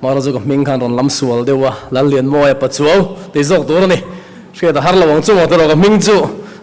Hmara chu ka hming khan rawn lam sual deuh a, Lallianmawia Pachuau tih zawk tur a ni. Hriat a har lo ang chu maw tiraw ka hming chu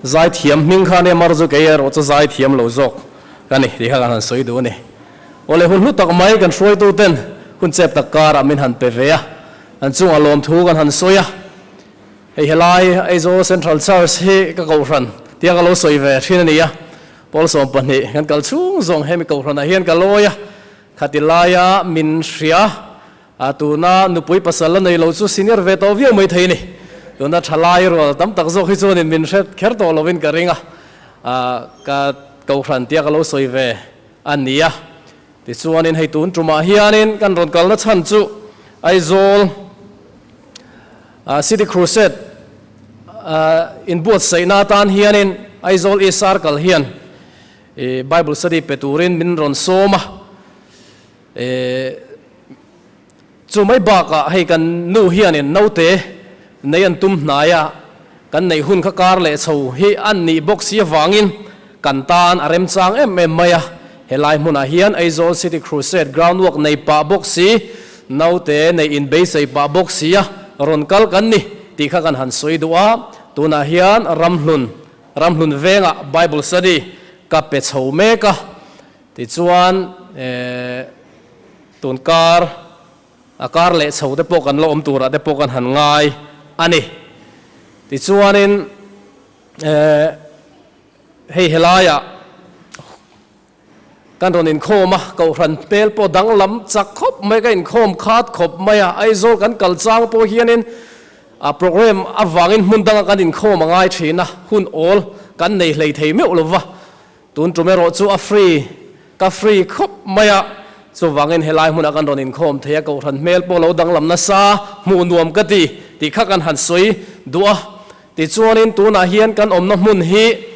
zaithiam hming kha ania Hmara chu kei erawh chu zaithiam lo zawk ka ni tih kha kan han sawi duh a ni. Awle hun hlu tak mai kan hruaitu ten hun chep tak karah min han pe ve a, an chungah lawmthu kan han sawi a. Hei helai Aizawl Central Church hi ka kohhran tia ka lo sawi ve thin a ni a, Pawl 12 kan kal chhung zawng hemi kohhranah hian ka lawi a, Khati laia min hria a, tuna nupui pasal la nei lo chu senior ve tawh viau mai thei a ni. Tuna thalai rual tam tak zawk hi chuanin min hre kher tawh lovin ka ring a, ka kohhran tia ka lo sawi ve a ni a. Tichuanin hei tun tumah hianin kan rawn kalna chhan chu Aizawl City Crusade inbuatsaihna atan hianin Aizawl East Circle hian I Bible study pe turin min rawn sawm a, chu mai bakah hei kan nu hianin naute nei an tum hnai a, kan neih hun kha kar leh chho hi an nih bawk si avangin kan tan a remchang em em mai a, helai hmunah hian Aizawl City Crusade ground work nei pah bawk si, naute neih inbeisei pah bawk si a rawn kal kan ni tih kha kan han sawi duh a, tunah hian Ramhlun Ramhlun vengah Bible study ka pe chho mek a, tichuan tun kar a kar leh chho te pawh kan la awm turah te pawh kan han ngai a ni. Tichuanin hei helaiah kan rawn inkhawm a, Kohhran hmel pawh danglam chak khawp mai, ka inkhawm khat khawp mai a, Aizawl kan kal chang pawh hianin a programme avangin hmun danga kan inkhawm a ngai thin a, hun awl kan nei hlei thei meuh lo va, tun tum erawh chu a free, ka free khawp mai a, chuvangin helai hmunah kan rawn inkhawm thei a, Kohhran hmel pawh lo danglam nasa, hmuh nuam ka ti tih kha kan han sawi duh a, tichuanin tunah hian kan awmna hmun hi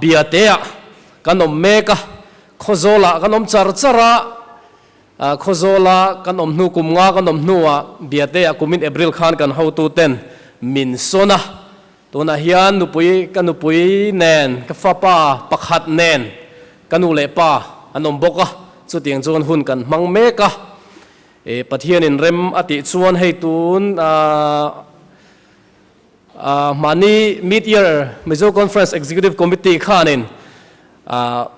Biate-ah Kan awm mek a, Khawzawlah kan awm char char a, Khawzawla kan awm hnu kum nga kan awm hnuah Biate-ah kumin April khan kan hotuten min sawn a, tunah hian nupui ka nupui nen ka fapa pakhat nen ka nu leh pa an awm bawk a, chutiang chuan hun kan hmang mek a, Pathianin rem a tih chuan hei tun Mahni Mid-Year Mizo Conference Executive Committee khanin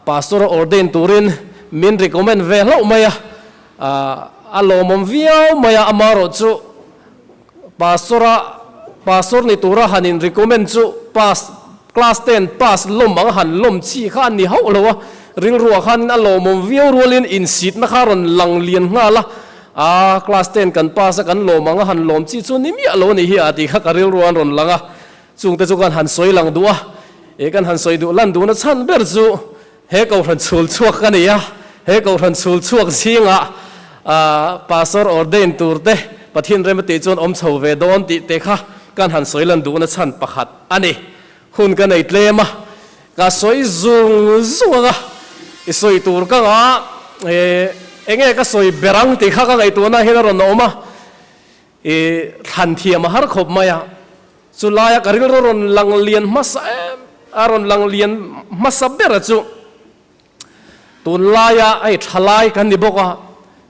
Pastor a ordain turin min recommend ve hlauh mai a, a lawmawm viau mai a, amaherawh chu Pastor a Pastor ni tura han in recommend chu pass class ten pass lawm ang han lawm chi kha a ni hauh lo a, rilruah khanin a lawmawm viau rualin insitna kha a rawn lang lian nghal a. A, class ten kan pass a kan lawm ang a han lawm chi chu ni miah lo a nih hi a tih kha ka rilru an rawn lang a, chungte chu kan han sawi lang duh a, e kan han sawi duh lan duhna chhan ber chu he kohhran chhul chhuak ka ni a, he kohhran chhul chhuak zingah a pastor ordain tur te Pathian rem a tih chuan awm chho ve dawn tih te kha kan han sawi lan duhna chhan pakhat a ni. Hun ka nei tlem a, ka sawi zung zung ang a, i sawi tur ka ngah e, enge ka sawi ber ang tih kha ka ngaihtuahna hian a rawn awm a, i thlan thiam a har khawp mai a, chu laia ka rilru rawn lang lian hmasa em, a rawn lang lian hmasa ber a chu tunlaia hei thalai kan ni bawk a,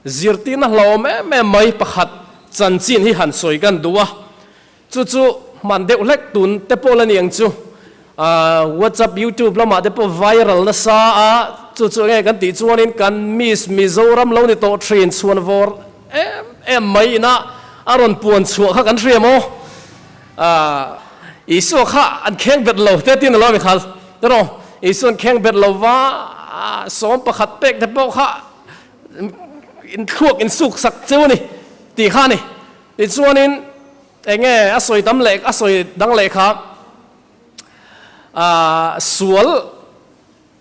zirtirna hlauhawm em em mai pakhat chanchin hi han sawi kan duh a. Chu chu hman deuh hlek tun te pawh la ni ang chu. WhatsApp, YouTube lamah te pawh viral nasa a, chu chu enge kan tih chuanin kan Miss Mizoram lo ni tawh thin chhuan vawr em em mai ina a rawn puan chhuah kha kan hria maw? Isua kha an kheng bet lo te tin a lo mi khal tiraw? Isua an kheng bet lo va, 11 pek te pawh kha inthluak insuk sak cheu a ni tih kha a ni. Tichuanin enge a sawi tam leh a sawi dang leh kha ah sual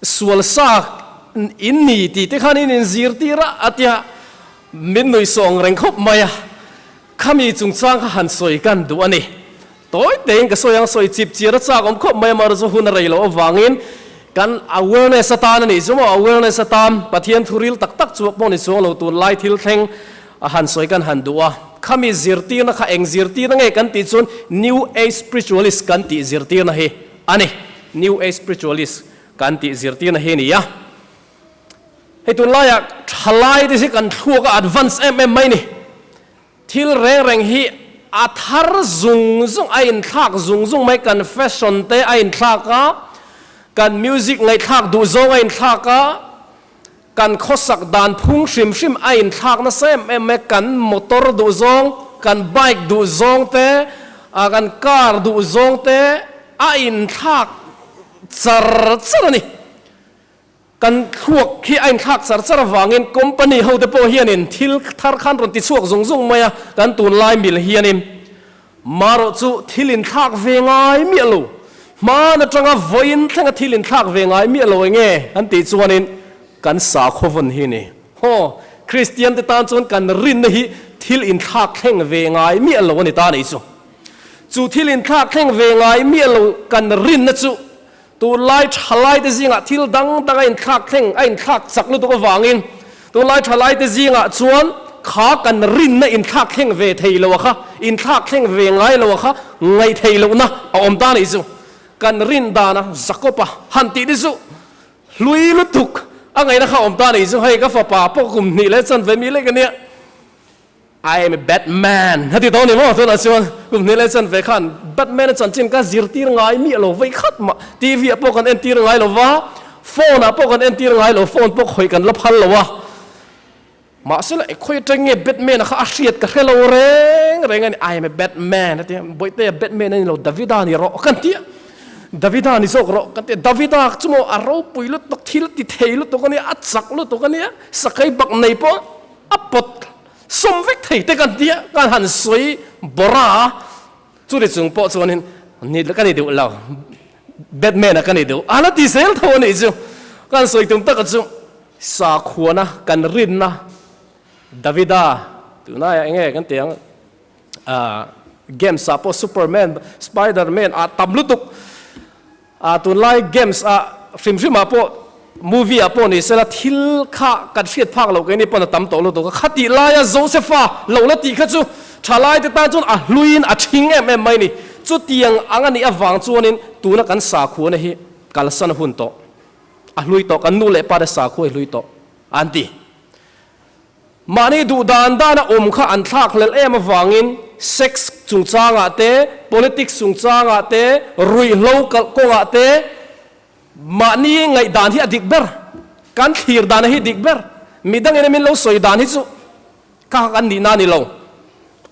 sual sa in ni tih te khan in inzirtir a a tia min nuih sawng reng khawp mai a, khami chungchang kha han sawi kan duh a ni. Tawi tein ka sawi ang sawi chip chiar a chak awm khawp mai a, mahse hun a rei loh avangin kan awareness atan a nih chu maw, awareness atan Pathian thu ril tak tak chu pawh ni chuang lo tunlai thil thleng a han sawi kan han duh a, khami zirtirna kha eng zirtirna nge kan tih chuan New Age Spiritualist kan tih zirtirna hi a ni, New Age Spiritualist kan tih zirtirna hi a ni a. Hei tunlaiah thalai te hi kan thluak a advance em em mai ni. Thil reng reng hi a thar zung zung, a inthlak zung zung mai, kan fashion te a inthlak a, kan music ngaihthlak duh zawng a inthlak a, kan khawsak dan phung hrim hrim a inthlak nasa em em mai, kan motor duh zawng, kan bike duh zawng te, kan car duh zawng te a inthlak char char a ni. Kan thluak khi a inthlak char char avangin company hote pawh hianin thil thar khan rawn ti chhuak zung zung mai a, kan tunlai mil hianin marawh chu thil inthlak ve ngai miah lo, hman atanga vawiin thlenga thil inthlak ve ngai miah lo eng nge an tih chuanin kan sakhaw vawn hi a ni. Haw, Kristian te tan chuan kan rinna hi thil inthlak thleng ve ngai miah lo a ni ta a nih chu. Chu thil inthlak thleng ve ngai miah lo kan rinna chu Tunlai thalaite zingah thil dang dang a inthlak thleng, a inthlak chak lutuk avangin tunlai thalaite zingah chuan kha kan rinna inthlak thleng ve thei lo a kha, inthlak thleng ve ngai lo a kha ngaih theih lohna a awm ta nih chu. Kan rin dana Jakob-a han tih ni chu hlui lutuk a ngaihna kha a awm ta nih chu. Hei ka fapa pawh kum hnih leh chanve mi lek ania. I am a Batman a ti tawh ni maw? Tunah chuan kum hnih leh chanve khan Batman a chanchin ka zirtir ngai miah lo vei khat mah. TV ah pawh kan entir ngai lo va, phone ah pawh kan entir ngai lo, phone pawh khawih kan la phal lo a. Mahse la khawi atang nge Batman a kha a hriat ka hre lo reng reng a ni. I am a Batman a ti a, Bawihtea Batman a ni lo, Davida ni rawh kan ti a. Davida ni zawk rawh kan ti a. Davida chu maw a ropui lutuk, thil ti thei lutuk a nia, a chak lutuk a nia, sakei bak nei pawh a pawt sawm vek thei te kan tia kan han sawi bawrh a, chuti chung pawh chuanin ni ka ni duh lo, Batman a ka ni duh a la ti zel tho a nih chu. Kan sawi tum taka chu sakhuana kan rinna Davida tunaiah eng nge kan ti ang games ah pawh Superman, Spiderman ah tam lutuk A tunlai games ah hrim hrim ah pawh movie ah pawh ni sela thil kha kan hriat phak loh keini pawn a tam tawh lutuk a, khatih laia Josepha lo la tih kha chu thalai te tan chuan a hluiin a thing em em mai ni. Chutiang ang a nih avang chuanin tuna kan sakhuana hi kalsan a hun tawh, a hlui tawh, kan nu leh pa te sakhua hi hlui tawh an ti. Mahni duh dan dana awm kha an thlak hlelh em avangin sex chungchangah te, politics chungchangah te, ruihhlo kalh kawngah te mahni ngaihdan hi a dik ber, kan thlir dana hi dik ber. Midangin a min lo sawi dan hi chu kha kha kan nihna a ni lo,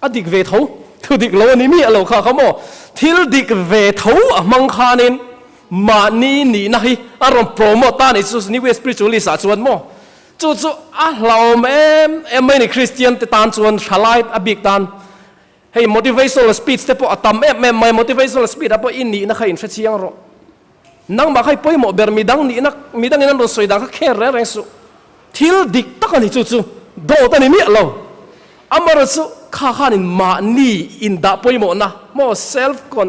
a dik ve tho, thu dik lo a ni miah lo kha kha maw. Thil dik ve tho a hmang khanin mahni nihna hi a rawn promote ta a nih chu New Age Spiritualist ah chuan maw. Chu chu a hlauhawm em em mai ni Kristian te tan chuan thalai a bik tan hei motivational speech te pawh a tam em em mai motivational speech ah pawh i nihna kha in hre chiang rawh nangmah kha i pawimawh ber midang nihna midang in an rawn sawi dan kha kher reng reng suh thil dik tak a ni chu chu dawt a ni miah lo amaherawhchu kha khan in mahni indah pawimawhna maw self con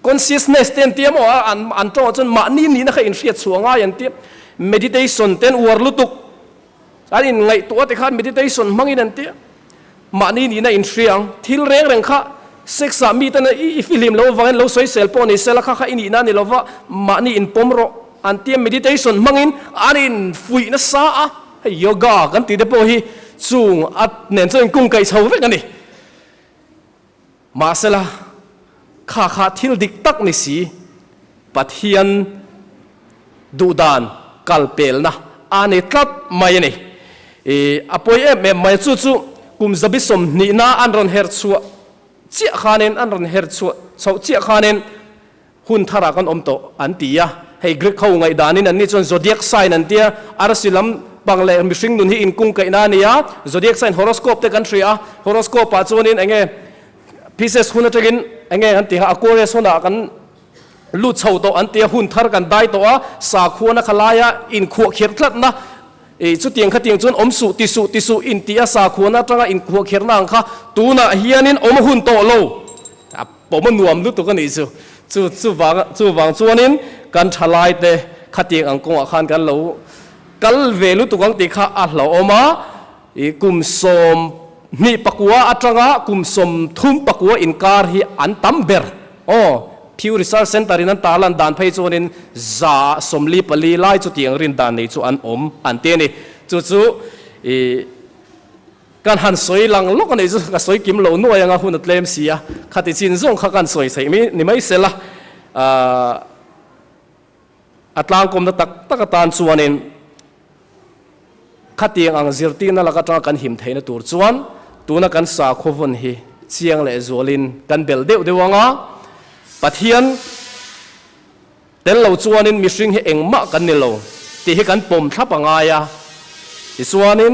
Consciousness te an tia maw a, an an tawngah chuan mahni nihna kha inhriat chhuah ngai an tia. Meditation te an uar lutuk. An inngaihtuah te khan meditation hmangin an tia. Mahni nihna inhria ang. Thil reng reng kha sex ah mi ten i i fihlim lo avangin lo sawisel pawh ni sela kha kha i nihna a ni lova, mahni inpawm rawh an tia. Meditation hmangin an infuih nasa a, hei yoga kan tih te pawh hi chung a nen chuan inkungkaih chho vek a ni. Mahsela, kha kha thil dik tak ni si, Pathian duhdan kalpelna a ni tlat mai a ni. I a pawi em em mai a, chu chu kum zabi sawmhnihna an rawn her chhuah chiah khanin, an rawn her chhuah chhoh chiah khanin hun tharah kan awm tawh an ti a. Hei Greek ho ngaihdanin anni chuan zodiac sign an tia, arsi lam pang leh mihring nun hi inkungkaihna a ni a, zodiac sign horoscope te kan hria a, horoscope ah chuanin eng nge Pisces hun atangin eng nge an tiha Aquarius hunah kan lut chho tawh an tia, hun thar kan dai tawh a, sakhuana khalaia inkhuahkhirh tlatna i chutiang khatiang chuan awm suh ti suh ti suh inti a, sakhuana atanga inkhuahkhirhna ang kha tunah hianin awm a hun tawh lo. A pawm a nuam lutuk a nih chu. Chu chuvang chuvang chuanin kan thalaite khatiang ang kawngah khan kan lo kal ve lutuk ang tih kha a hlauhawm a. I kum 24 atanga kum 39 inkar hi an tam ber. Aw, Pew Research Center in an tarlan dan phei chuanin 44% lai chutiang rin dan nei chu an awm an ti a ni. Chu chu i. Kan han sawi lang lawk a nih chu ka sawi kim lo nuai anga hun a tlem si a, khati chin zawng kha kan sawi theih mai ni mai sela, a tlangkawmna tak tak atan chuanin khatiang ang zirtirna lak atanga kan him theihna tur chuan tuna kan sakhaw vawn hi chiang leh zualin kan bel deuh deuh anga Pathian Tel lo chuanin mihring hi engmah kan ni lo tih hi kan pawm thlap a ngai a. Tichuanin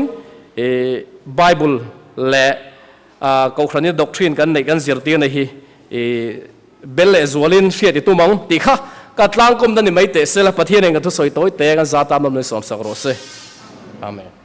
i Bible leh Kohhranin doctrine kan neih kan zirtirna hi i bel leh zualin hriat i tum ang tih kha ka tlangkawmna ni mai teh sela Pathianin ka thusawi tawi te kan za tam lam nuisawm sak rawh se. Amen.